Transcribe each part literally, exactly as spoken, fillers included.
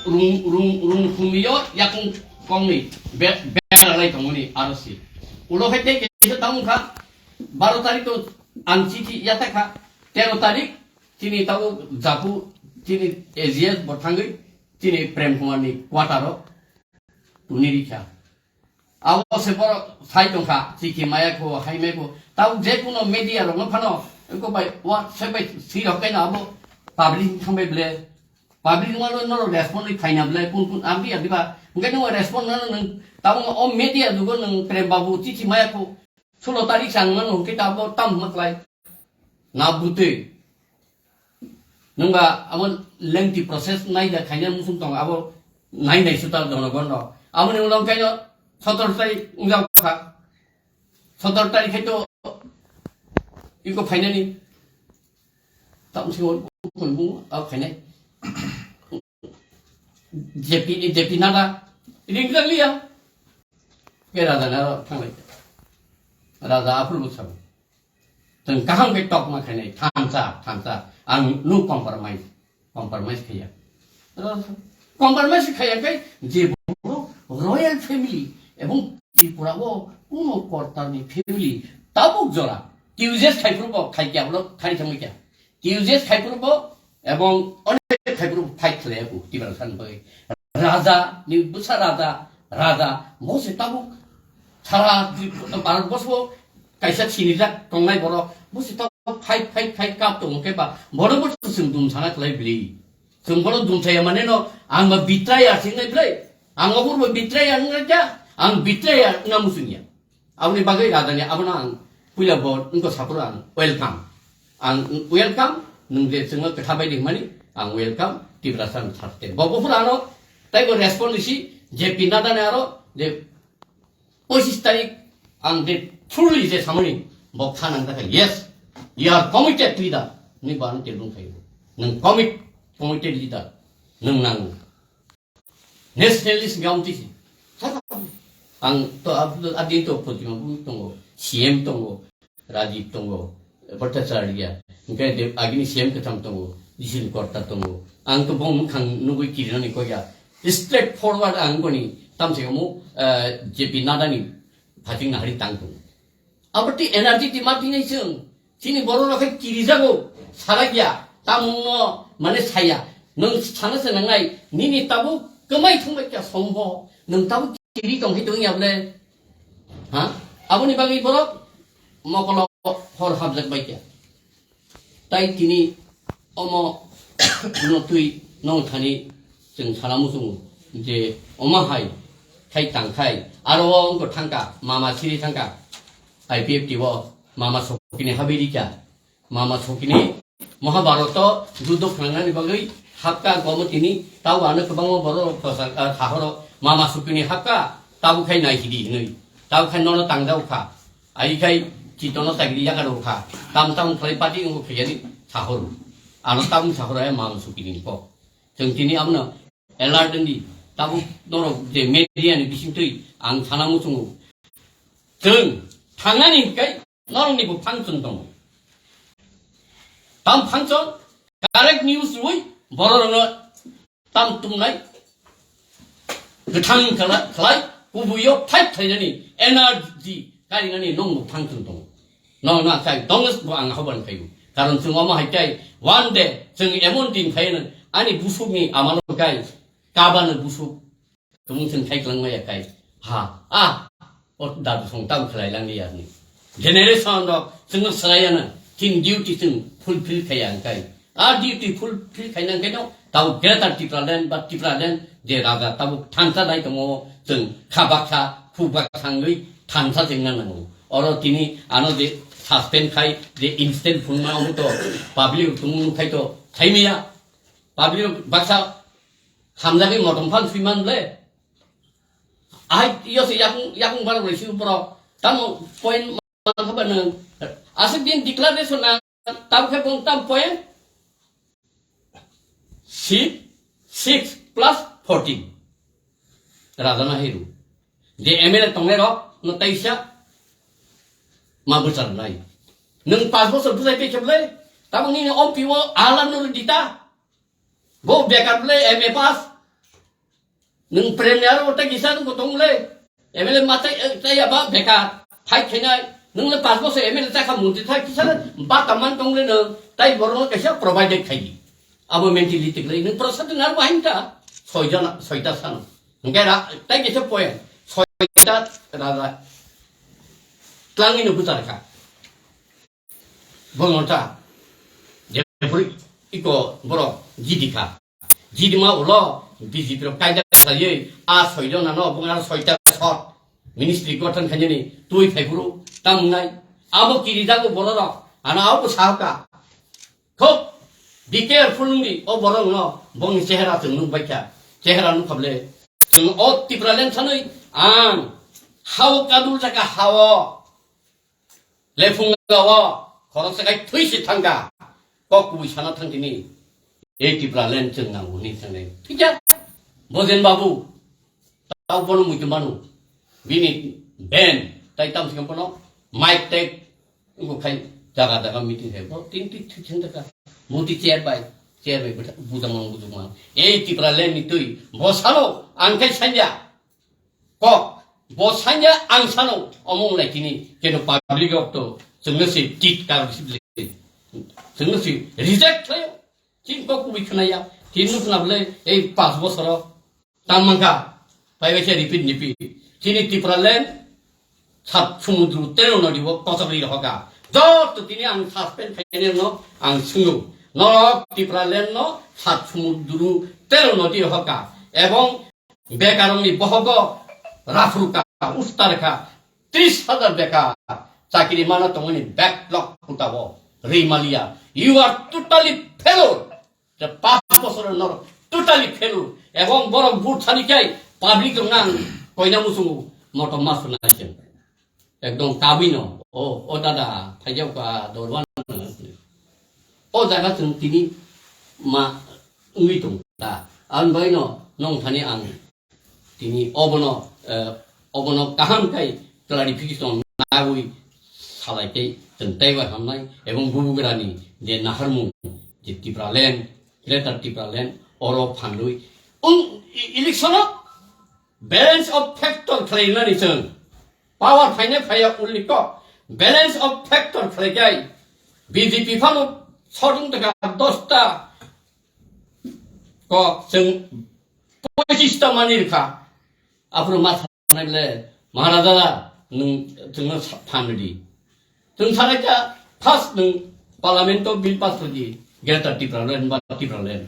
rung, rung, rung khumio yakung kongni be-, bera lai tongmani aro si. Ulo khai tei kaisa tamo kha, baro tarik to ang chithi yathai kha, tero tarik chini tabo japu chini A G S bo thangwi chini Prem Kumar ni quarter o tuni rikha. Abo se borok sai tongkha, chikhi maya kho, hai maya kho. Tabo je kuno media rokno phano, eko bai WhatsApp bai si rok kaino abo public thangbai ble. Public no, no respond ni phaina ble, kun kun abi abi ba. Hingke no respond no nang, tabo o media dugo nang Prem Babu chithi maya kho. Sulo tarik sang no hingke tabo tam maklai. Na butwi. Nwngba abo lengthy process nai da khaina muchung tongo, abo nai nai suta jonogon rok. Aboni ulo khaino sotor tarik wngjak kha. Sotor tarik khai to iko phainani. Tam singo bung abo phainai. J P, J P Nadda ringkha liya. Ke raja na thanglai. Raja aphuru bwsabo. Chwng kaham khe tokma khainai, thansa, thansa. Ang no compromise, compromise khaiya. Compromise khaiya khe je boro royal family ebong Tripura o kuno kortar ni family tabuk jora. T U J S khai phuru bo khai kya bolo thari thangwi kya. T U J S khai phuru bo ebong onek khai phuru fight khlaiya bo Tiprasa ni bagwi. Raja ni bwsa raja, raja bo se tabuk sara Bharat borso kaisa sinijak tongnai borok, bo se tabuk fight, fight, fight kap tongo khe ba, bono bo chwng dum sana khlai bili. Chwng bono dum saya mane no, ang ba betrayer sinai bili. Ang obo bo betrayer wngkha, ang betrayer wngna muchungya. Aboni bagwi rajani abono ang puila bo wngkha saphuru ang welcome. Ang welcome, nwng je chwngno kwtha bai ringmani, ang welcome, Tiprasa ang thakte. Bo buphuru ano taibo respond risi, J P Nadda ni aro je pochis tarik ang je truly je samani bo kha nang dakha, yes, you are committed leader, ni bo ano telung khayo. Nwng commit, committed leader, nwng nango. Nationalist gam tisi. Ang to ab-, abdi to Protima Bhumik tongo, C M tongo, Rajiv tongo, Bhattacharya, hingke de agini C M kwtham tongo, Jisun Korta tongo. Ang to bong mukhang nugui kirinani koya. Straight forward ang boni tamse mo, eh, J P Nadda ni phating nahari tang tongo. Abo tei energy twi ma twi nai chwng. Chini borok rok khai kirijago. Salak ya. Tamungno mane saya. Nwng sana se nangnai. Nini tabuk kwmai thungbai kya sombo. Nwng tabuk kiri tong khai tong ya ble. Ha? Aboni bagwi borok mokolo hor habjak bai kya. Tai tini omo no twi nong thani chwng sana muchungo je omo hai khai tang khai aro o wngkha thangka mama siri thangka I P F T o mama sokini habiri kha mama sokini Mahabharata o judo khanani bagwi hapka gomo tini tau ano kwbangma borok rok thosar, ah, thahoro mama sokini hapka tabu khai nai hidi hinwi tau khai nono tangdao kha. Ai khai chitono tagri yaga rw kha. Tam tam khlai party wngkha khaiyani sahoro. Ano tam sahoro hai mam sukini kok. Chwng tini amno alert wngdi. Tabuk norok je media ni bisingtwi ang sana muchungo. Chwng thangnani hwnkhe norokni bo function tongo. Tam function correct news rwi bororokno tam tumnai, kwthang kala-, khlai, kubuio fight khlainani energy karinani nongno thang thang tongo. Nongno akai donges bo ang hoban khaio. Karon chwng omo hai kai one day chwng emon din khaino ani busukni amalo kai kabano busuk tumung chwng khai kwlangmaya kai. Ha, ah, O dadu song tam khlai lang ya ni. Generation rok chwng swlai ya na. Tin duty chwng fulfill khai ya kai. A duty fulfill khai nang kai no. Tau Greater Tipraland ba Tipraland je raja tau thansa dai tongo chwng kha baksa khu baksa ngwi thansa chwng nang nango. Oro tini ano je suspend khai je instant phunma omo to public tumung khai to khai miya. Public baksa hamjagwi motom phan swiman le. Ai, yo se yakung, yakung bar roi si bro. Tamo point ma kha ba nang. Asik din declaration na tam khe bong tam point six, six plus fourteen. Raja na hiru. Je M L A tongnai rok no taisa ma bwchar nai. Nung pas bosor bwchai pe kheble. Tamo ni om piwo alam no dita. Bo bekar ble M A pass, Nwng premier o tei kisa nwng tong le. M L A ma tei, eh, tei ya ba bekar. Fight khainai. Nwng le pas bosor M L A chakha mantri thai kisa le ba taman tong le nwng. Tai borok no kaisa provided khai di. Abo mentality le nwng prasad na ba hinta. Soi jona, soita sano. Hingke ra, tai kisa point. Soita raja. Tlangi no butar kha. Bono ta. Jepuri iko borok jidi kha. Jidima ulo B J P rok kaida khlaiwi a soi jona no bung aro soita sot ministry gothon khainani twi phaiphuru tamnai abo kiri jago bororok ano abo sahaka khub be careful wngdi o borok no bongni chehera chwng nuk baikha chehera nuk khable chwng o Tipraland sanwi ang hao kadul jaka hao Lephunga o khoroksa khai thwi se thangkha. Kok kubui sana thang tini. Ei Tipraland chwng nango hwnwi thangnai. Thikya? Bojen Babu. Tao bono muitu manu. Bini ben. Tai tam sikam bono. Mic tag. Ngo khai jaga jaga meeting khai. Bo tin tik thik thang taka. Muti chair bai. Chair bai bujang mang bujang mang. Ei Tipraland ni twi. Bo salo. Ang khai sanya. Kok, bo sanya ang sano omong lai tini, keno public rok to, chwngno se tit kar bisi bile, chwngno se reject khlaio, chini kok kubui khwnaya, chini nukna bile, ei pas bosoro, tang mangkha, pai bai se repeat nipi, chini Tipraland, sat sumudru tero nodi bo kochok ri rohoka, joto tini ang suspend khainai no, ang swngo, norok Tipraland no, sat sumudru tero nodi rohoka, ebong, Bekarokni bohogo raphru ka, ustar kha, tris hajar bekar chakri mana tongmani backlog puta bo ri maliya. You are totally failure. Je pas bosor nor totally failure. Ebong borok vote sani kai public rok nang koina musungu motom mas nai chen. Ekdom kabui no. O, o dada, thaijak ba dorban. O jaga chwng tini ma wngwi tong ta. Ang bai no nong thani ang tini obono, eh, obono kaham kai clarification nawi salai kai chwng teibar hamnai ebong bubugrani je naharmung je Tipraland, Greater Tipraland oro phandui. Ung, i-, election o balance of factor khlainani chwng. Power phainai phaiya ulni kok. Balance of factor khlaikai. B J P phano sodung taka dosta kok chwng pochista mani rikha. Aphuru ma sanai le Maharaja nwng chwngno phan ridi. Chwng sanai kha first nwng parliament o bill pass ridi. Greater Tipraland ba Tipraland.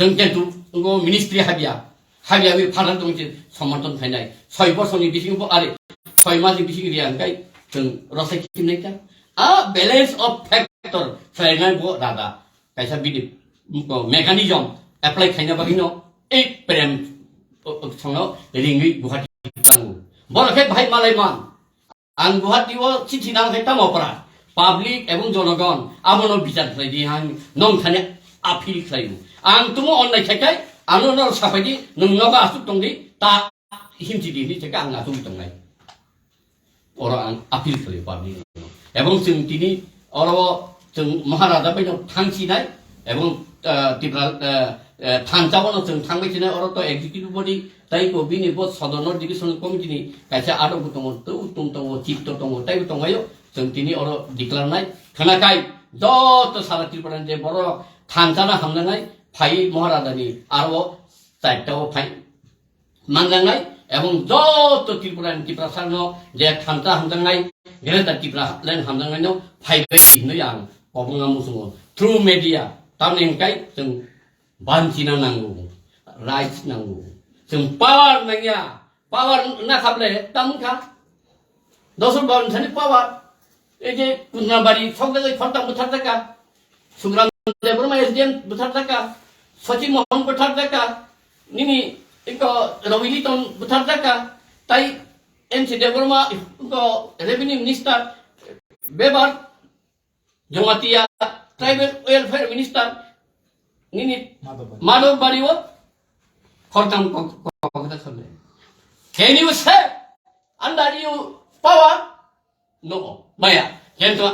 Chwng kintu ngo ministry habya, habya wi phanan tong se somaton khainai. Soi bosoni bising bo are, soi mas ni bising riya hwnkhe chwng rosai khimnai kha. A balance of factor khlainai bo rada. Kaisa bini mechanism apply khaina bagwi no ei prem songno ringwi Guwahati tango. Borok khe bahai malai man. Ang Guwahati o chithi nang khe tamo para public ebong jonogon abono bichar khlai di ang nong thani appeal khlai o. Ang tumo onnai khai khai ano no sapai di nong nogo asuk tong di ta himchi di ni theke ang asuk tong nai. Oro ang appeal khlai o public no. Ebong chwng tini oro chwng Maharaja bai no thang si nai ebong, ah, Tipra, ah, ah, thansa bono chwng thang bai si nai oro to executive body Tai ko bini bo Sodorno Division Committee ni kaisa adok bo tongo, tei utum tongo, chipto tongo, tei bo tongo, chwng tini oro declare nai khwna kai joto sara Tripura ni je borok thansa na hamnangnai phai Maharaja ni aro chaita o phai manjaknai ebong joto Tripura ni Tiprasa no je thansa hamjaknai Greater Tipraland hamjaknai no phai bai hinwi ang kobongma muchungo through media tamni hwnkhe chwng Banchina nango, rights nango. Chwng power nangya, power na khable tamo kha. Dosor bawan thani power. Ei je Kunjabari sokdagoi khortam bwthar jaka. Sugram Debbarma S D M bwthar jaka. Sachi Mohan bwthar jaka. Nini iko Rawi Liton bwthar jaka. Tai M C Debbarma iko revenue minister bebar Jamatia tribal welfare minister nini Madhobari o khortam kok kok da khale. Can you say under you power? No, maya. Kintu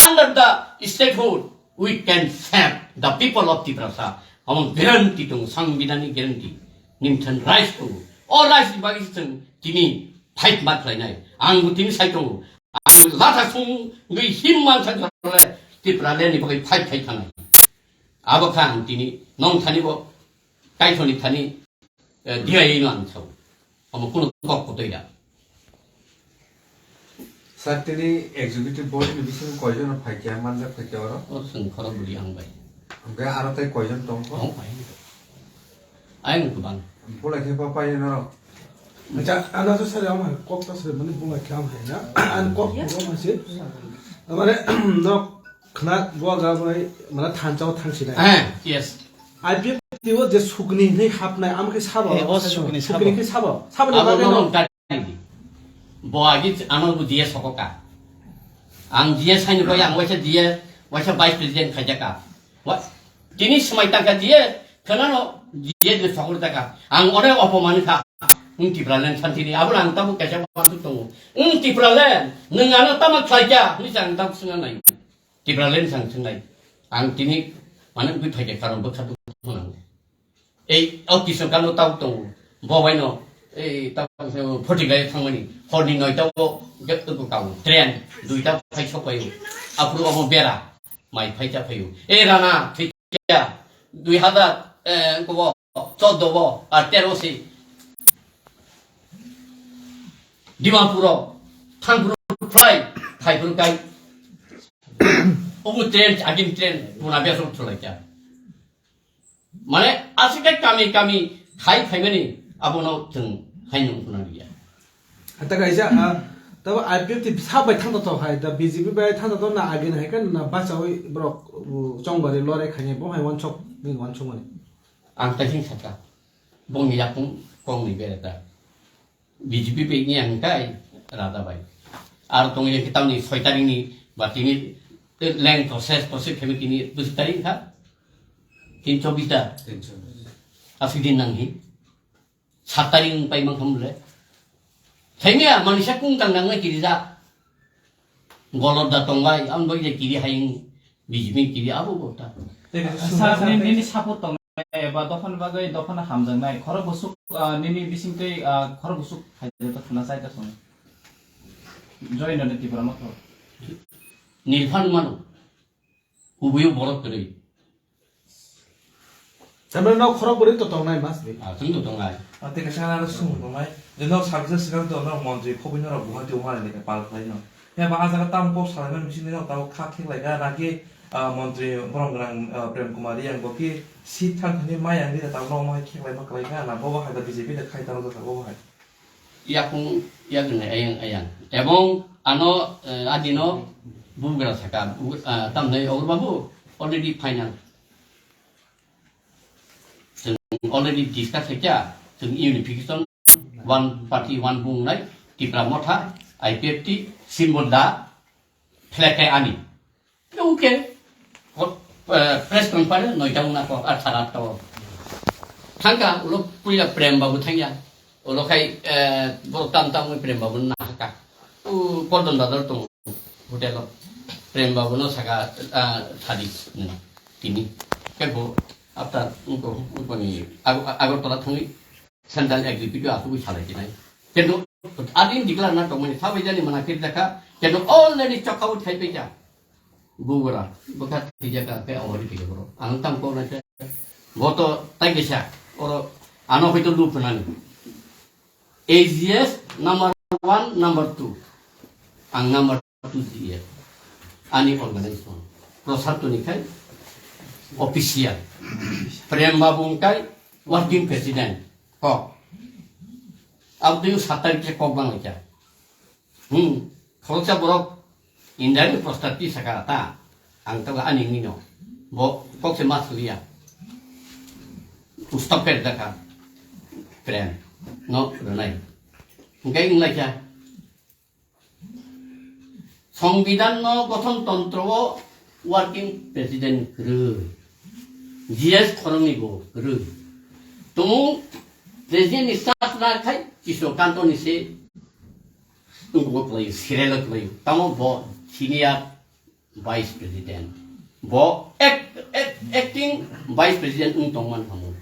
under the statehood we can save the people of Tiprasa. Omo guarantee tongo, Sangbidanni guarantee. Nimthan rights tongo. O rights ni bagwi se chwng tini fight ma khlainai. Ang bo tini sai tongo. Ang latha sungwi him mansa khlai Tipraland ni bagwi fight khai thanai. Abo kha ang tini nong thani bo, kaithoni thani, eh, diya ino ang sao. Omo kuno kok kotoi da. Sir, tini executive board ni bisingo koijon phai khe manjak phai khe oro? O chwng khorok bwrwi ang bai. Hwnkhe aro tei koijon tong kho? Tong phai. Ayang kwbang. Bulai khe ba pai norok? Acha, ano to sir, ang hai kok ta sir, mani bulai khe ang hai na. Ang kok ko ma se. Mane, nok khna go ga bai, mane thanchao thangsi nai. Eh, yes. I P F T o je sukni hinwi hapnai, amo khe sabo, eh, o sukni sabo. Sukni khe sabo. Sabo ni abo bagwi no no ta-, bo agi ano bo D A sokoka. Ang D A saini bai ang waisa D A, waisa vice president khaijaka. Wa-, tini swmai tangka D A, khwnano D A de sokor taka. Ang onek opomani kha. Wng Tipraland santini, abo ang tabuk kaisa wansuk tongo. Wng Tipraland, nwng ano tamo khlaikya, hwnwi se ang tabuk swngna nai. Tipraland sang thwngnai. Ang tini mane bwthaikhe karon bwkha dukhu nang. Ei o Kishan Kano tau tongo. Bo baino ei tau photi gai thangmani. Horni noita o ge-, ko kau train duita phai sok paio. Aphuru obo bera mai phai cha paio. Ei rana thikya dui hazar, eh, ko bo choddo bo ar tero si. Dimapuro thangphuru fly, thaiphuru kai. Omo train, agin train, puna besok thulai kya. Mane, asike kami kami khai khaimani, abono chwng hai nung khuna liya. Ata kaisa, ah, tabo I P F T sabai thang to hai, da B J P bai thang to na agin hai kan na bachawi borok, uh, chongbari lore khaini bo hai wansok, ni wansok mani. Ang ta hing saka, bongni yakung kongni bereta. B J P bai ni ang kai rada bai. Ar tong ye kitang ni soi tarik ni ba tini leng process process kemi tini bwswk tarik kha? Tin chobis da. Tin chobis. Aswk din nang hi. Sat tarik wng pai mang kham le. Thengya manisa kung tang nang na kiri ja. Golot da tong bai, ang bai je kiri hai wng, B J P kiri abo bo ta. Tei kaisa sir, sir, sir, nini, nini support tong eba dophani bagwi dophano hamjaknai. Khorok bwswk, ah, nini bisingtwi, ah, khorok bwswk khaijak khna chai ta song. Joy no Tipra Motha. Nirphan mano. Kubuyo borok kwrwi. Tamni no khorok bwrwi to tongnai mas ni. Ah, chwng to tongnai. Ah, tei kaisa ano swng tongnai. Je no sabisa swkang to no montri phobwi no rok Guwahati o mani ni pal khlai no. He ba a jaga tam kok salai mani bising no tamo kha thik lai ga naki, ah, montri borom gwnang, ah, Prem Kumar Reang bo ki seat thang thani mai ang di ta no mo hai khik lai ma klai ga na bo bo hai da B J P da khai ta no ta bo bo hai. Yakung yakni ayang ayang. Ebong ano, eh, adino bugra saka, bu-, ah, tamnai Ogur Babu already final. Chwng already discuss khaikha, chwng unification, one party, one bungnai, Tipra Motha, I P F T, symbol da, flag kai ani. Oke. Hot, eh, press conference noita wngna kok, athara to. Thangka, ulo puila Prem Babu thangya. Ulo khai, eh, borok tam tam wngwi Prem Babu nahaka. U Paldon Bazar tongo, hotel o. Prem Babu no saka, ah, thadi, hmm, tini. Kebo, after, uko, uko ni, Ago-, Agartala thangwi, Central Executive asugwi salai sinai. Kintu adin declare na tongmani sabai jani mana kiri dakha. Kintu already chokha out khai paija. Bubura, bukha tijaka ke awari tijaka bro. Ang tam ko na se. Boto tai kisa. Oro ano hoito lu phanani. A G S number one, number two. Ang number two G F. Ani organization. Prasad Tuni khai official. Prem Babu khai working president. Kok. Abdul satai ke kok bang laikha. Hmm. Khoroksa borok India ni prostat ti saka ta. Ang taga ani nino. Bo kok se mas liya. Ustok per daka. Prem. No, renai. Engkai wng laikha. Songbidan no gothon tontro o working president kwrwi. G S khoroknwi bo kwrwi. Tumung president ni staff na khai Kishore Kanto ni se wngkukgo kwlai, serial o kwlai. Tamo bo senior vice president. Bo ek, ek acting vice president wng tongman kamo.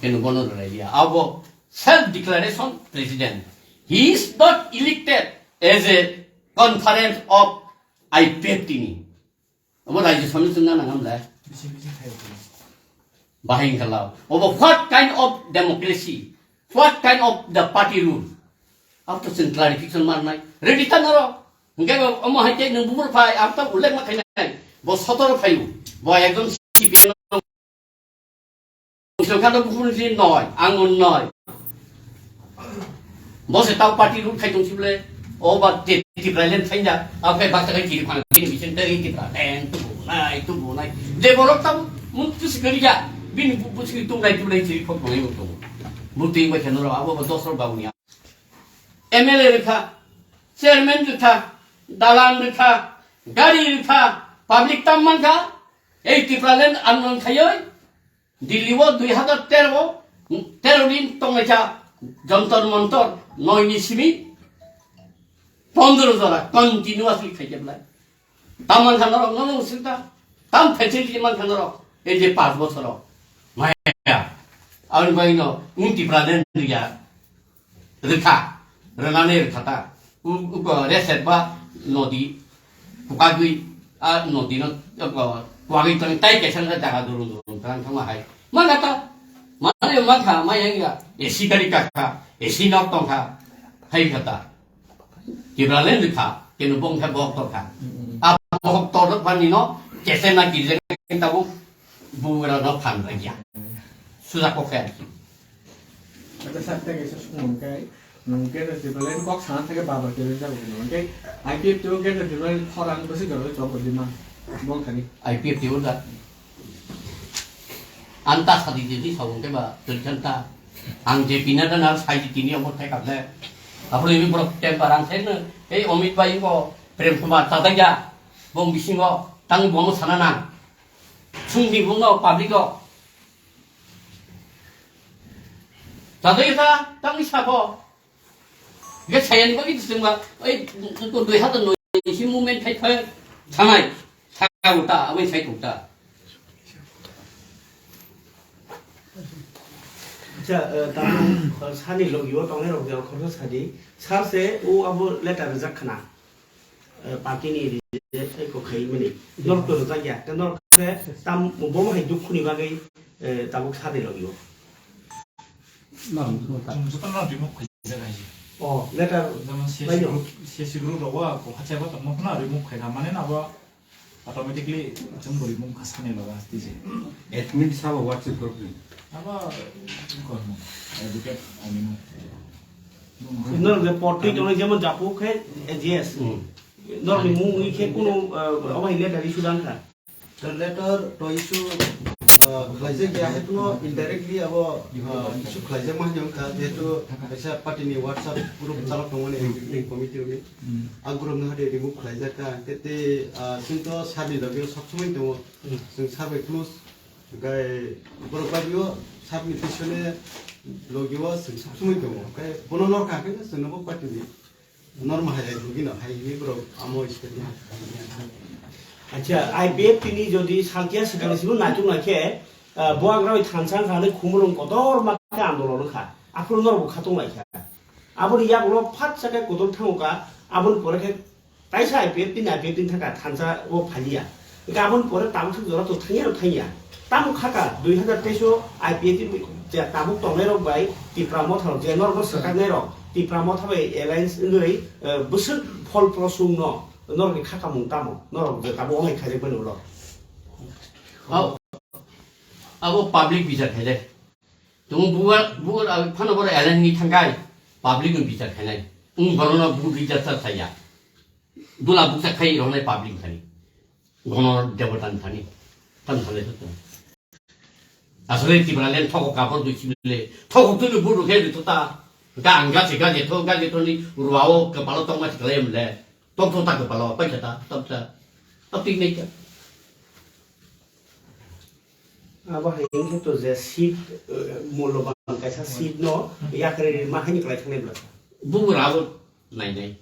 Keno bono rwlaiya. Abo self declaration president. He is not elected as a conference of I P F T ni. Abo Rajya Sabha ni chwngna nangam le. Bahai wngkha lao. Abo what kind of democracy? What kind of the party rule? Abo to chwng clarification marnai. Ready ta noro. Hingke bo omo hai ke nung bubur phai, ang to ullek ma khainai. Bo sotoro phayu. Bo ekdom C P M. Songkha to bubur si noi, ang noi. Bo se tau party rule khai tong si bole. O ba te Tipra len thainda. Ape baksa kai kiri phang kini bisin te Tipra ten tu bu nai, tu bu nai. Je borok tau mun tu si kari ja. Bini bu, bu si tu nai, tu nai si khok nai tu. Bu tu bai khe noro abo bo dosor ba unia. M L A rwkha, chairman rwkha, dalan rwkha, gari rwkha, public tam mankha, ei Tipraland andolon khaioi, Delhi o dui hazar tero, tero din tonglaikha Jantar Mantar noi ni simi pondro jora continuously khaikhe belai. Tam mankha norok, nono sita. Tam facility mankha norok. Ei je panch bochoro. Maya. Aboni bagwi no, wng Tipraland ya. Rwkha. Rwnani rwkha ta. U-, uko reset ba nodi. Kukagwi, a nodi no, uko, kuagwi tong tai kaisa jaga durung durung tang thangma hai. Mana ta. Mana yo mankha, maya ya. A C gari kakha. A C nok tongkha. Hai kha ta. Tipraland rwkha, kenu bong khe bok torkha. Mm, mm, mm. A bok tor pani no, kese na kirje tabuk bugra no phan rwkya. Suja kok khe. Ada sat tege sesung mungkai, mungkai Tipraland kok sana tege baba kiri jago kenu. Mungkai I P F T o ke Tipraland khorang besi garo chok bodi man. Bong khani. I P F T o da. Ang ta sadi jadi sabo ke ba, tengkan ta. Ang je pina dan harus hai di tini omor thai kable. Apa lebih borok temper ang sen, eh, Omit Bhai ko, Prem Kumar, tata ya, bong bising ko, tang bong sana nang. Sung di bong ko, public ko. Tata ya ta, tang di sabo. Ge sayani bagwi tisengba, oi, ko dui hazar noi si movement khai khai thanai, thanai uta, aboni sai uta. Acha, eh, tamo, eh, sani logi o tongnai rok jao khoroksa sadi, sar se o abo letter rijak khna. Eh, party ni reject, eh, ko khai mani. Norok to rijak ya, ta norok se tam bo hai dukhu ni bagwi, eh, tabuk sadi logi o. Norok to ta. Chwng joto no remove khaijak hai. Oh, letter. Jemon C S C bai no? Group, C S C group rogo ko hacha ba tongma phano remove khaina mane na ba automatically chwng bo remove kha sani loga tiji. Admin sabo WhatsApp group ni. Aba ko no. Advocate ani no. Norok je portwi tongnai jemon Japu khe A G S. Hmm. Norok ni mung wi khe kuno, eh, obo hai letter issue dang kha. Letter to issue, uh, khlaijak ya, hetuno indirectly abo, uh, issue khlaijak ma hinwi wngkha, jehetu kaisa party ni WhatsApp group chalok tongmani executive committee rokni. Hmm. A group no hade remove khlaijak kha, tei, tei, uh, chwng to sir ni logi o sob somoi tongo. Hmm. Chwng sir bai close, hwnkhe borok bagwi o sir ni tisone logi o chwng sob somoi tongo. Hwnkhe bono nor kha khe chwng nobo party ni. Norma hai hai rugino hai hinwi borok amo stadium. Acha, I P F T ni jodi salkia swkang simi naituk naikhe, ah, buagroi thansa wngkha hinwi khumulwng kotor ma khe andolon wngkha. Aphuru norok bo khatung laikha. Aboni yagulo phat sakhe kotor thango ka, aboni pore khe kaisa I P F T ni I P F T ni thangkha thansa o phaliya. Hingke aboni pore tabuk thang jora to thangya no thangya. Tamo khaka dui hazar teis o I P F T je tabuk tongnai rok bai Tipra Motha rok je norok no swkaknai rok Tipra Motha bai alliance wngwi, eh, bwswk phol prosung no norok ni khakamung tamo norok je tabuk onai khaijak bai ulo. Abo, abo public bichar khaijak. Tung buwar, buwar phano boro alliance ni thangkai public no bichar khainai. Ung bono no bu bichar sa saya. Dula buksa khai rwnai public thani. Gono debota ni thani. Tam thani thani. Asole Tipraland thoko kapor dui chibile. Thoko tulu buru khe dui tota. Ga ang gache gache tho gache tho ni ruao kepalo tongma chiklai mle. Tong tong ta kepalo pai ta tam ta. Apik nei ta. Abo hai wngkhe to je seat, eh, mulloban kaisa seat no yakarwi ma haini kwlai thangnai bwlasa. Bugra abo nainai.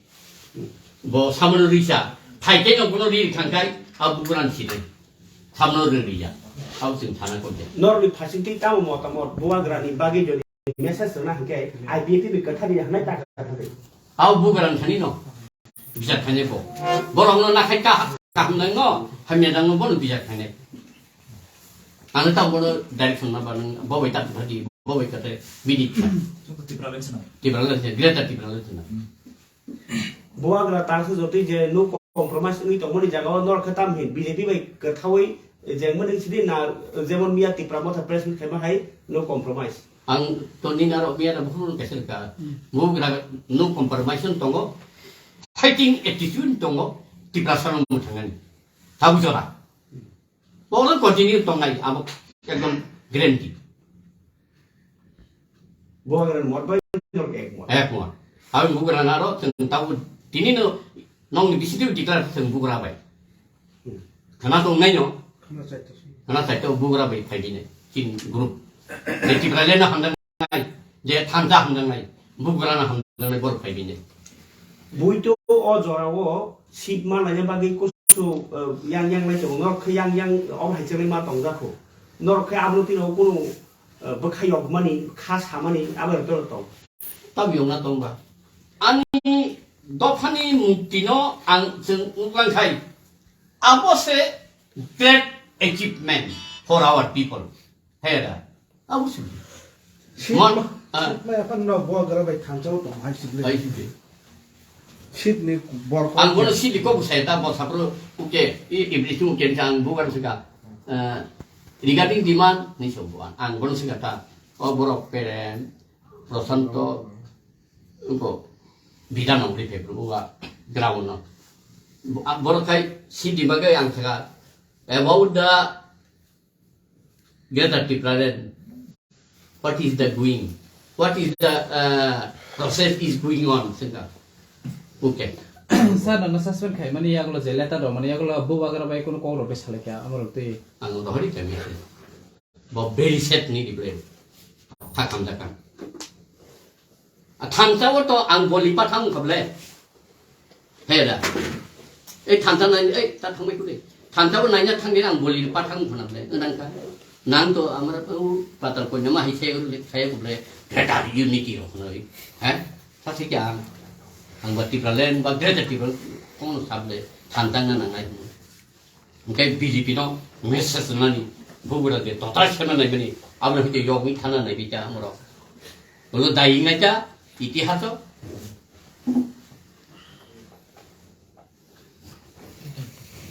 Bo samano risa. Phaikhe no bono ri thangkai, abo bugra ni sinai. Samano ri rija. Abo chwng sana kok de. Norni phasingtwi tamo motamot bubagrani bagwi jodi message rwna hwnkhe I P F T bai kwthar ya hwnwi ta kwthar. Abo bubagrani thani no. Bijak khainai bo. Borokno nakhai ka, kaham nangno, hamya nangno bono bijak khainai. Ano tamo bono direction ma ba nang, bo bai ta kwthar di, bo bai kwthar bidi kha. Tipra Land sina. Tipra Land sina, Greater Tipra Land sina. Hmm. Bubagra tangsa jotoi je no compromise wngwi tongmani jagao norok khe tam hin B J P bai kwthaui jengmani sidi na, jemon miya Tipra Motha press meet khaima hai no compromise. Ang to nini aro miya na bukhuk kaisa ka. Hmm. Bubagra no compromise tongo. Fighting attitude tongo. Tiprasa no muthangani. Tabu jora. Bo no continue tongnai abo ekdom guarantee. Bubagra ni mot bai norok ek mot. Ek mot. Abo bubagra naro chwng tabo tini no nongni bisi twi declare chwng bubagra bai. Hmm. Khana tongnai no. Khana chaito. Khana chaito bubagra bai phai bini. Chin group. Tipra le na hamdang nai, je thansa hamjaknai, bugrana hamjaknai borok phai bini. Buito o jorao seat ma laina bagwi kusu, eh, yang yang lai tongo, norok khe yang yang obo hai chengwi ma tongjak kho. Norok khe abono tino kunu, eh, bwkha yokmani, kha samani, abo rok tong. Tab yongna tongba. Ani dophani muktino ang chwng uklang khai. Abo se great achievement for our people. Hera. Abo sibli. Seat Mon, ma, ah. Seat ma yapan no bubagra bai thansa o tong hai sibli. Hai sibli. Seat ni bor ko. Ang bono sibli ko busai ta bo sapro uke, i, iblis uke ni ang bubagra sika. Eh, regarding demand ni so buan. Ang bono sika ta. O borok Peren, Prosanto, uko bidang nang ri pepro buga ground no. Bo-, ah, borok kai sibli bagai ang sika. About the Greater Tipraland, what is the going? What is the, uh, process is going on? Sengka. Okay. Sir, nono suspend khai mani yagulo je letter rok mani yagulo bubagra bai kono kok rok bai salai kha amorok twi. Ang rohori kami ase. Bo very sad ni dibre. Thakam dakam. A thansa o to ang boli pathang kable. He da. Ei thansa nai, ei ta thangbai kule. Thansa o naina thangni ang boli pathang khona ble. Nang ka. Nang to amra o patal ko nama hi se le khai kable. Greater unity ro khona ri. He? Sa se kya? Ang ba Tipraland ba Greater Tipraland kono sable. Thansa na nang nai. Hwnkhe B J P no message rwnani, bubagra je total sema naimani, aboni hwnkhe yogwi thana naibi ta amorok. Ulo daying nai ta, itihaso.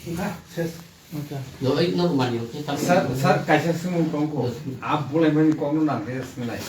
Wngkha, ses. Wngkha. Lo, ai, no, mani, okay, tam- Sir, sir, kaisa swngmung tongkho. Yes. A bulaimani kokno nang khe swngnai.